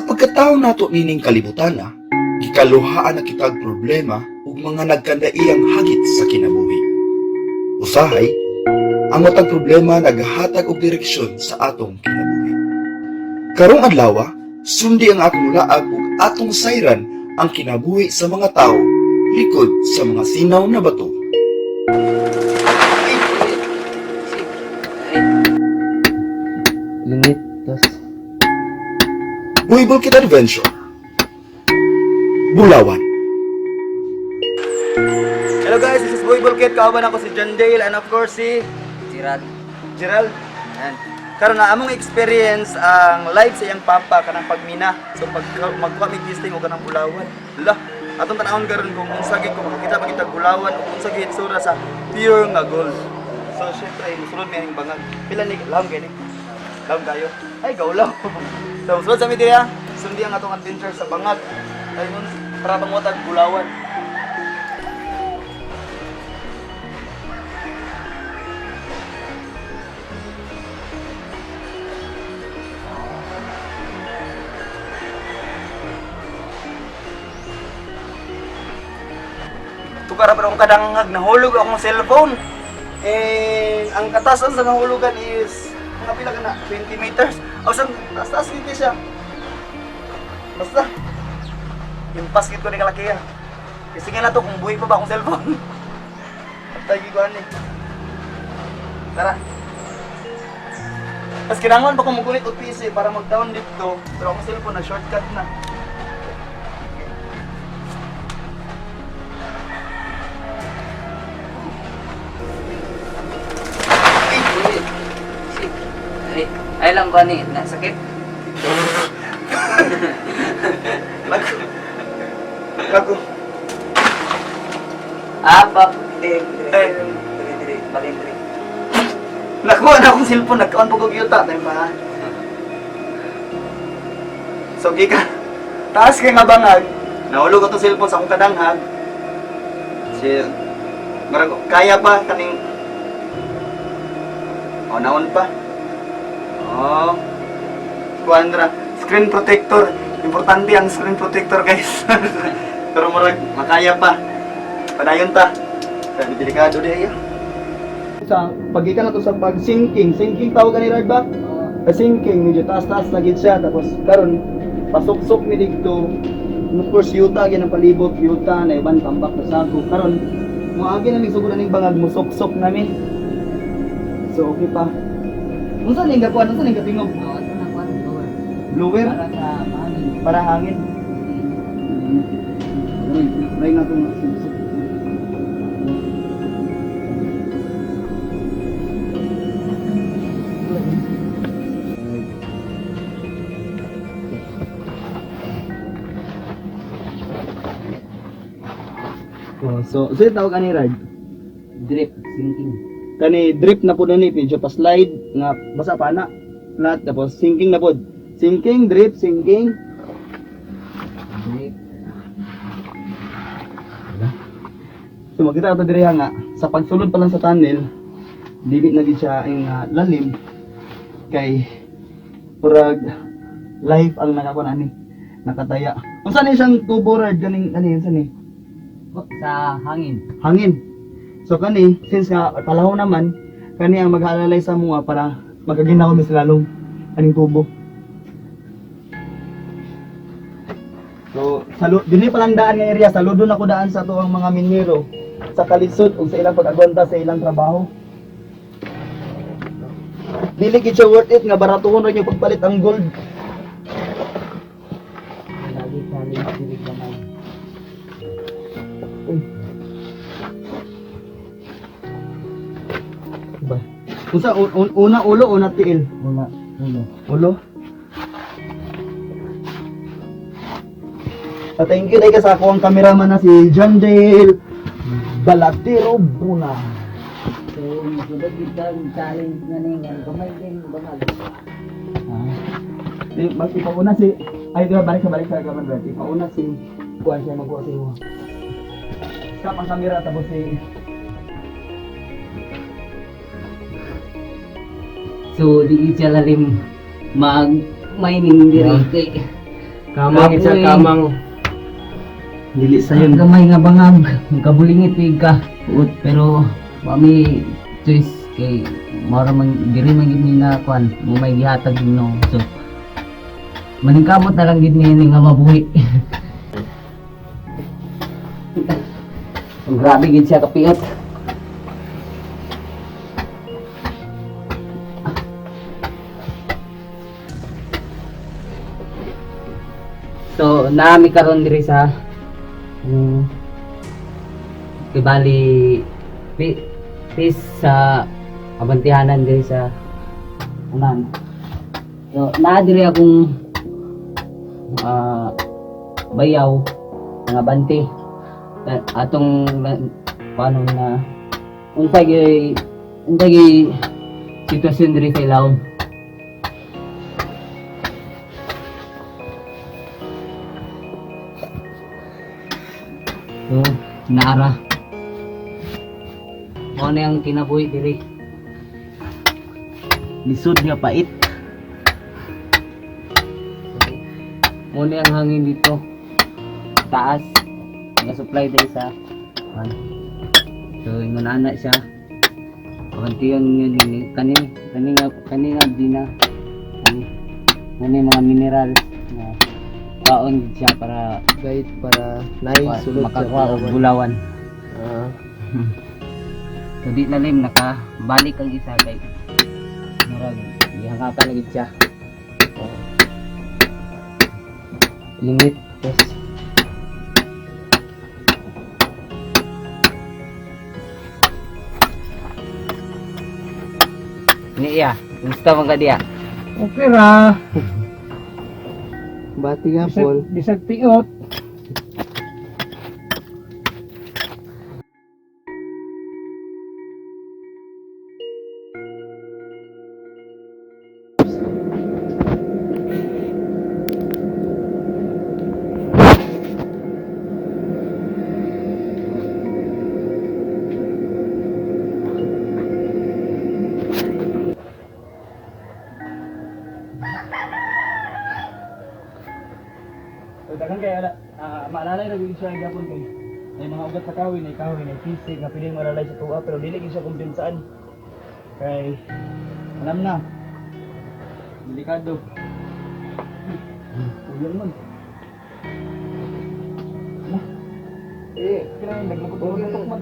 Sa pagkatao nato nining kalibutana, gikaluhaan na kitag problema ug mga nagkandaiyang hagit sa kinabuhi. Usahay, ang matag problema naghatag og direksyon sa atong kinabuhi. Karong adlaw, sundi ang akong laag ug atong sayran ang kinabuhi sa mga tao likod sa mga sinaw na bato. Lingit, tas Boy Bulkit Adventure. Bulawan. Hello guys, this is Boy Bulkit. Kauban ako si John Dale and of course si Gerald. Gerald. Ayan. Karon na among experience ang live sa iyang papa kanang pagmina. So pag magkuha mig gisting og kanang bulawan. Lah, atong tan-awon karon kung unsa gid kung makakita pa kitag bulawan o unsa gid itsura sa pure nga gold. So syempre musulod mi aning bangag. Pila ni lahom kay ni? Lahom kayo. Ay gaulaw. So musulod sa mi diriya. Sundi ang atong adventure sa bangag. Ay nun para pangutag bulawan. Tukara pa akong kadanghag, nahulog akong cellphone. Eh, ang katasan sa nahulugan is mga pila ka na, 20 meters. O sa taas-taas gid siya. Basta. Yung basket ko ni kalakiya. Kasi nga na to kung buhay pa ba akong cellphone. Patay ko ani. Tara. Tapos kinahanglan pa ko mugunit og PC para mag-down dito. Pero akong cellphone na shortcut na. Ay, ay lang ba ni? Nasakit? Lago. Lago. Ah, pap. Dire, dire, Eh. dire, dire, balin, dire. Nakuha na akong cellphone, nagkaon po kog yuta, tayo pa. So gika, taas kay nga bangag, nahulog atong cellphone sa akong kadanghag. Si marag kaya pa kaning. Oh, naon pa. Oh. Kuan ra, screen protector. Importante ang screen protector, guys. Pero murag makaya pa. Padayon ta. Sabi delikado di ay. Sa pagikan na to sa pag sinking, sinking tawag ani Rard ba? Sa sinking medyo taas-taas na gid siya, tapos karon pasuksok mi didto. And of course yuta gyud ang palibot, yuta na iban tambak na sako. Karon moagi na mig sugod aning bangag, musuksok nami. So okay pa. Unsa ning gakuan, unsa ning gatingog? Oo, ito na kuan, blower. Blower Para sa mahangin. Para hangin. Try nga itong suksok. Oh, so tawag ani Rard? Drip, sinking. Kani drip na po ni medyo pa slide nga basa pa na flat, tapos sinking na pod. Sinking, drip, sinking. Drip. So makita ato diri nga sa pagsulod pa lang sa tunnel, dili na gid siya ang lalim kay purag life ang nakakuan ani nakataya. Unsa ni siyang tubo, Rard, kaning kani unsa ni? Oh, sa hangin. Hangin. So kani since nga palaho naman kani ang mag-aalalay sa mua para magaginaw mi sa lalong aning tubo. So, dinhi pa lang daan nga area, saludo na ko daan sa tuang mga minero sa kalisod ug sa ilang pag-agwanta sa ilang trabaho. Dili gid siya worth it nga baratuhon ra yung pagpalit ang gold. Lagi challenge diri gamay. Uy. Ba. Unsa una ulo o na tiil? Wala, ulo. Ulo. Ah, thank you ka sa ako ang cameraman na si John Dale Balatero Buna. So, sulod gid kang challenge nga ni nga gamay din bangag. Ah. Di, mas ipauna si ay di ba balik sa kaman Brad. Ipauna si kuan siya magkuha sa imo. Stop ang kamera tapos si So, di siya lalim mag mining diri Yeah. kay Kamang isa Kapoy. kamang. Dili sayon. Gamay nga bangag, magkabulingit eh ka. Uot, pero wa mi choice kay mara man diri man gid mi na kuan, mo may gihatag Ginoo. So maningkamot na lang gid mi ini nga mabuhi. Ang grabe gid siya kapiot. So, naami karon diri sa kay bali peace sa abantihanan diri sa unan. So, naa diri akong bayaw nga bante. Atong paano na unsa gyud sitwasyon diri sa ilawom. So, naara. Mao na yung kinabuhi diri. Lisod nga pait. Mao na yung hangin dito. Taas. Nag-supply diri sa ano. So, ingon ana siya. Abantiyon yun ini kani kani nga kani nga di na kani mao na yung mga minerals na kaon gid siya para Guide para naay sulod sa makakuha og bulawan. bulawan. Ah, So di lalim nakabalik ang isa kay murag gihangaka na gid siya. init. Yes. Ni iya, kumusta man ka diya? Okay ra. Bati nga Paul. Bisag piot. So daghan kay ala, maalalay ra gyud siya gyapon kay may mga ugat sa kahoy, nay kahoy, nay pisig nga piling malalay sa tuwa pero dili gyud siya kumpensaan. Kay alam na. Delikado. Ulan man. Na. Eh, kailangan naglugot-lugot man.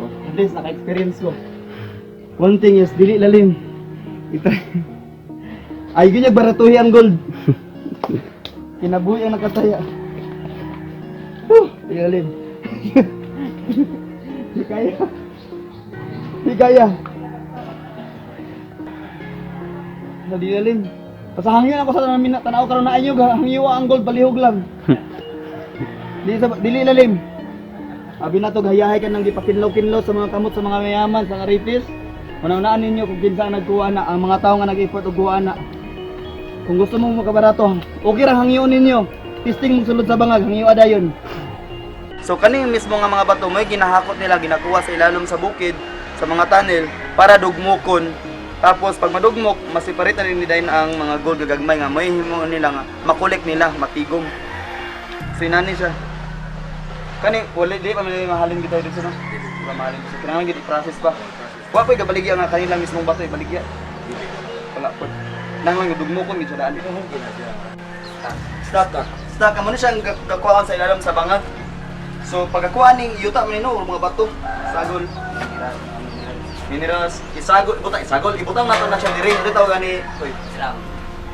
At least naka-experience ko. One thing is, dili lalim. Ita. Ay, ganyan baratuhi ang gold. Kinabuhi ang nakataya. Whew, di lalim. Di kaya. Di kaya. Na di lalim. Basta hangyo ako sa namin tanaw karon na inyo, hangyo ang gold balihog lang. Dili sa dili lalim. Abi na to gayahay ka nang gipakinlaw-kinlaw sa mga kamot sa mga mayaman sa mga rapist. Unang-unaan ninyo kung kinsa ang nagkuha na ang mga tao nga nag-effort og kuha na. Kung gusto mong makabarato, okay ra hangyo ninyo. Testing mong sulod sa bangag, hangyo adayon. So kaning mismo nga mga bato may ginahakot nila ginakuha sa ilalom sa bukid sa mga tunnel para dugmukon. Tapos pag madugmok, masiparate na rin nila ang mga gold gagagmay nga may himo nila nga makolek nila, matigom. So inani siya. Kani wala di pa may mahalin gid dito no. Di pa mahalin dito. Kinahanglan gid i-process pa. Wa pa gabaligya nga kanila mismong bato ibaligya. Wala po. Nang lang dugmukon gid siya daan. Stop. Stop. Amo na siyang gakuhaan sa ilalim sa bangag. So pagkakuha ning yuta man no, mga bato, sagol. Minerals, isagol, ibutang isagol, ibutang nato na siya diri. Dito tawag ani, oy, Drum.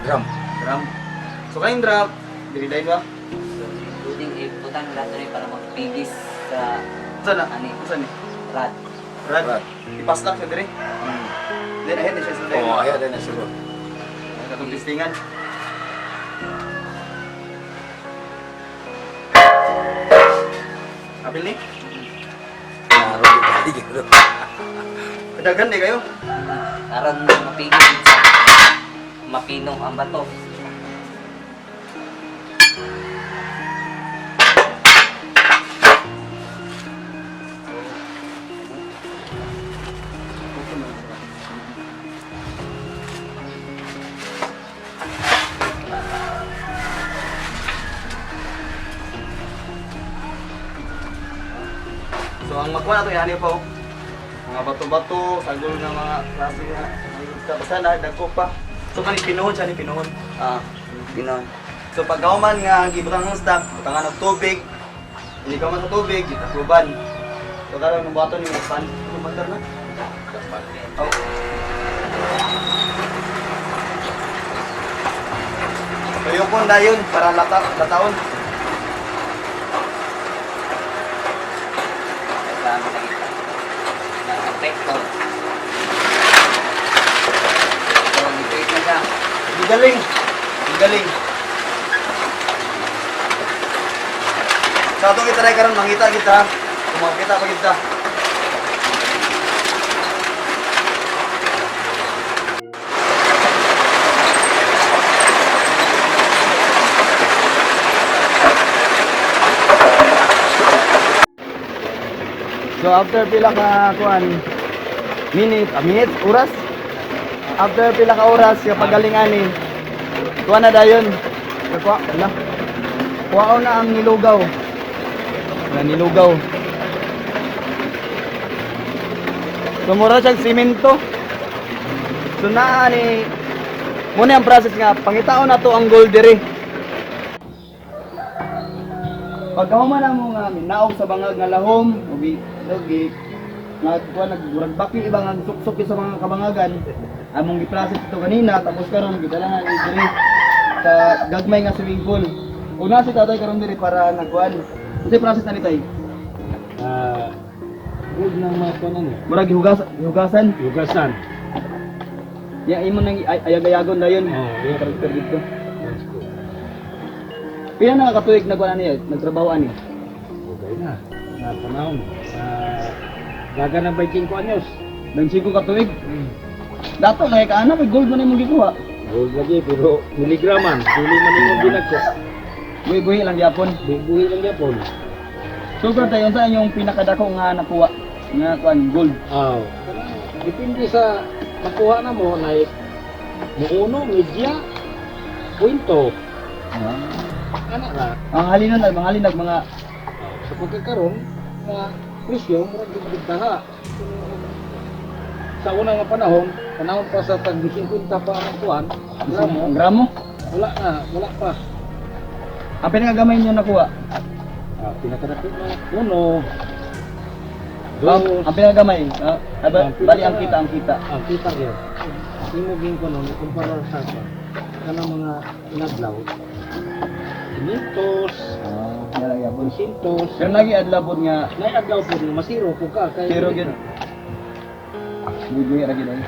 drum. Drum. So kaning drum, diri dai ba? So including ibutang lahat rin para magpigis sa Usa na? Ani. Usa ni? rat. Rad. Ipaslak siya diri. Then ahead ni siya sa diri. Oo, ahead na siguro. Katong testingan. Apil ni? Daghan di kayo. Aron mapigis sa mapino ang bato. So ang makuha nato yani pa oh. Mga bato-bato, sagol nga mga klase nga. Basta na dagko pa. So kani pinuhon siya ni pinuhon. Ah, ginon. So pag kauman nga gibutang ang stock, butangan og tubig. Hindi ka man sa tubig, gitakluban. So karon nung bato ni pan, ano bandar na? Oh. Tuyokon na yun para lata, lataon. Dami na kita. Protector. So, nag-create na siya. Ang galing. Ang galing. Sa atong itry karon mangita kita. Kung makita pa kita. So after pila ka kuan minute, minutes, oras. After pila ka oras yung pagaling ani. Kuha na dayon. Kuha, wala. Kuha na ang nilugaw. Na nilugaw. So mura siyang simento. So naa ni muna ang process nga pangitaon na to ang gold diri. Pagkahuman na mo nga minaog sa bangag nga lahom, ugi ugi nagkuha nagurag baki iba nga suksok sa mga kabangagan. Among gi-process ito kanina tapos karon gidala na ni diri sa gagmay nga swimming pool. Una si tatay karon diri para nagkuan. Unsay process na ni tay? Ah, good ng mga kunan eh. Murag gihugas gihugasan. Yugasan. Ya imo nang ayag-ayagon dayon. Oh, yeah. Karakter dito. Let's go. Pila na ka tuig nagkuan ani nagtrabaho ani? Okay na. Na panahon. Ah, daga ng 25 anyos. Nang 5 ka tuig. Dato kay kaana may gold man imong gikuha. Gold lagi pero miligraman. Dili man imong binagko. Buhi-buhi lang gyapon. Buhi lang gyapon. So tayo unsa inyong pinakadako nga nakuha nga kuan gold? Aw. Depende sa makuha na mo na muuno, media, kwento. Ana ra. Ang halinon ay mga halinag mga Sa pagkakaroon, nga presyo, murag gud taha. Sa una nga panahon, panahon pa sa tag 50 pa ang kuan, gramo, ang gramo. wala na, wala pa. Ang pinakagamay niyo nakuha. Ah, pinakadapit na uno, Ang, dos, ang pinakagamay, Ang bali ang kita ang kita. ang kita yun. Imo ging ko nun, kumpara sa kuan, kanang mga inadlaw, 500, Ah, yala gyapon. 400, Pero lagi adlaw pod nga nay adlaw po nga masiro po ka kay zero gyud. Buhi-buhi ra gyud ay.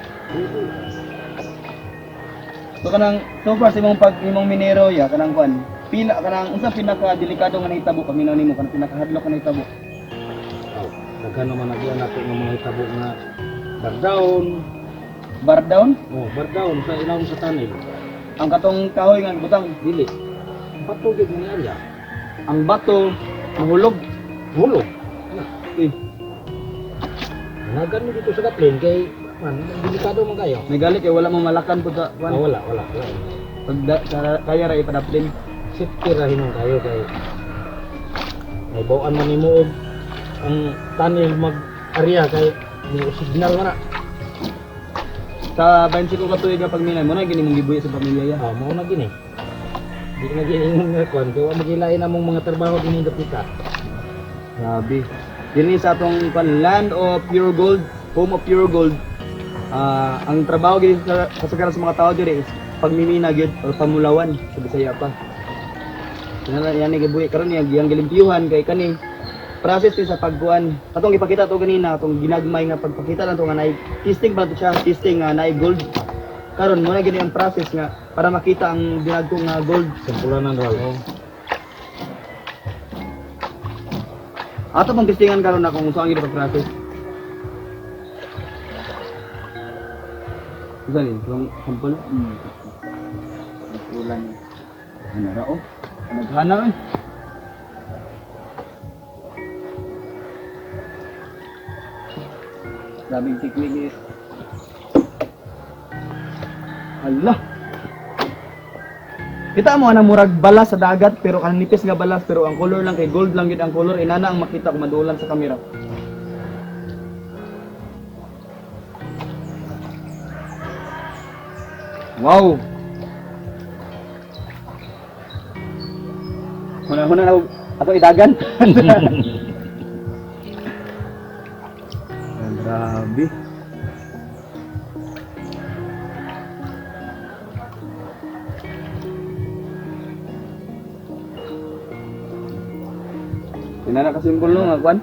So kanang so far sa imong pag imong minero ya kanang kuan. Pila kanang unsa pinaka delikado nga nahitabo paminaw nimo kanang pinakahadlok nga nahitabo. Oh, daghan naman nagyan nato ng mga hitabo nga bar down, Bar down oh, bar down sa ilawom sa tunnel. ang katong kahoy nga butang Dili. Patugid ni area. ang bato mahulog. Hulog. Ana, Eh, nagan mo dito sa Katlin kay man delikado man kayo. may gali kay wala mo malakan pud sa Ah, kuan. wala, wala, wala. Pag kaya ra ipadaplin. Safety ra hinon kayo kay may bawaan man nimo og ang tunnel mag area kay may signal man na. Sa 25 ka tuig nga pagminay mo na gini mong gibuhi sa pamilya ya. Ah, mao na gini. Di na gini nga kuan kay wa magilain among mga trabaho dinhi dapita. Grabe. Dinhi sa atong kuan land of pure gold, home of pure gold. Ah, ang trabaho gid sa kasagaran sa mga tao diri is pagmimina gyud or pamulawan sa Bisaya pa. Kinala yan ni gibuhi karon niya giyang gilimpyuhan kay kani process ni sa pagkuan. Atong ipakita to ganina atong ginagmay nga pagpakita lang to nga naay testing pa to siya, testing nga naay gold. Karon mo na gini ang process nga para makita ang dinagko nga gold. Sampulanan raw. Ato pang testingan karon na kung saan gid pag-process. Unsa ni? Kung sample? Ulan. Ano ra oh? Naghana eh. Daming technique eh. Hala. Kita mo anang murag balas sa dagat pero kanang nipis nga balas pero ang color lang kay gold lang gid ang color inana ang makita kung madulan sa kamera. Wow. Huna-huna na ako idagan. Ah, grabe. Tinana ka simbol no nga kwan.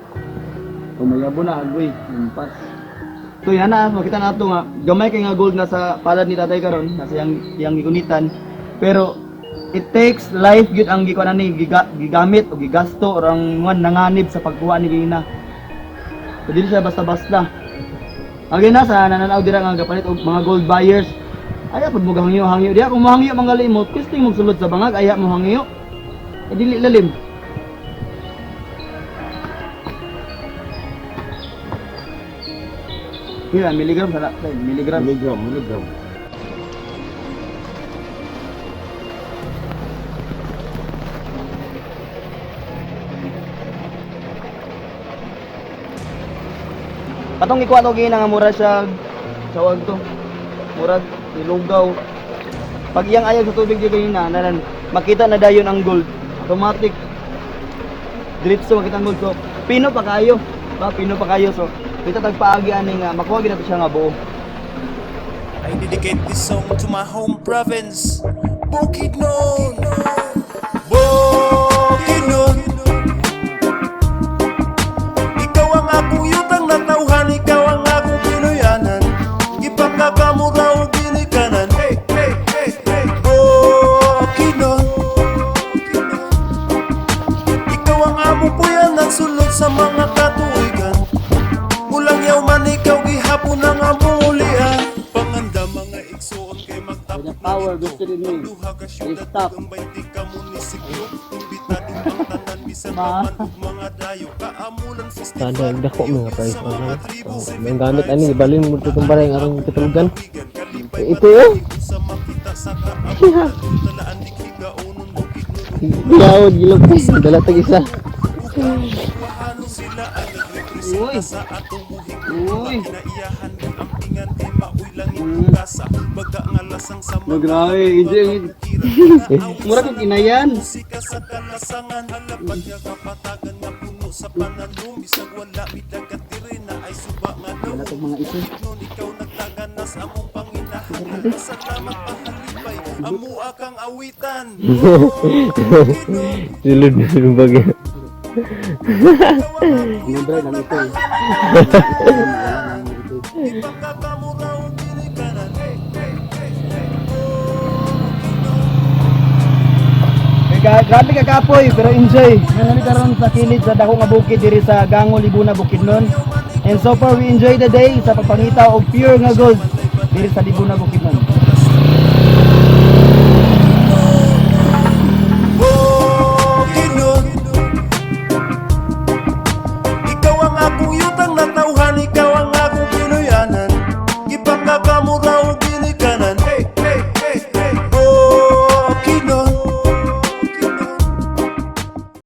Tumayabo na agoy, limpas. So yan na, makita na ito nga, gamay kay nga gold na sa palad ni tatay karon, nasa yang yang gigunitan. Pero it takes life gyud ang gikuan ani gigamit o gigasto or ang nguan nanganib sa pagkuha ni gina. So dili siya basta-basta. Ang gina sa nananaw dira nga gapalit og mga gold buyers. Aya pud mo gahangyo hangyo diha kung mohangyo mangali mo, kisting mo sulod sa bangag aya mo hangyo. Eh, dili lalim. Pila milligram sana, milligram. Milligram, milligram. Katong ikuha to gina nga mura siya tawag to. Murag ilugaw. Pag iyang ayag sa tubig di kanina, nalan makita na dayon ang gold. Automatic. Diretso makita ang gold. So, pino pa kayo. Ba, pino pa kayo. So, kita tagpaagi ani nga makuha gid nato siya nga buo. I dedicate this song to my home province, Bukidnon. Bukidnon. Ikaw ang akong yutang natauhan, ikaw ang akong Pinoyanan. Ipakakamura o ginikanan. Hey, hey, hey, hey. Bukidnon. Ikaw ang among puyanan, sulod sa mga katuigan. Mulang yaw man ikaw gihapon ang among ulian. Panganda mga igsoon kay magtapok The power na ito. vested in me. Ang duha ka syudad I stop. ug ang 20 ka munisipyo. Imbitado ang tanan bisan pa man ug mga dayo. Kaamulan festival. Kada dako mga price Sa mga ano. tribo, Oh, seven may gamit tribes. ani ibalin mo to itong balay aron katulugan. Kalipay Ito eh. sa makita sa kaamulan. Talaan di higaonon bukid Gilawod gilok. Dala tag isa. Paano sila ang nagrepresenta sa atong buhing Uy. Kinaiyahan ampingan kay maoy langit bugasa Baga nga lasang sa No, grabe, enjoy. Mura kog inayan. Musika sa kalasangan Halapat nga kapatagan nga puno sa panalom Bisag wala midagat diri na ay suba nga daw Wala tong mga iso. Noon ikaw nagtaganas among panginahan. Salamat pahalipay Amua kang awitan. Sulod na bagay. Ano bro, lang ito eh. Grabe ka kapoy, pero enjoy. Nanami karon sa kilid sa dako nga bukid diri sa Gango Libuna Bukidnon. And so far we enjoy the day sa pagpangita og pure nga gold diri sa Libuna Bukidnon.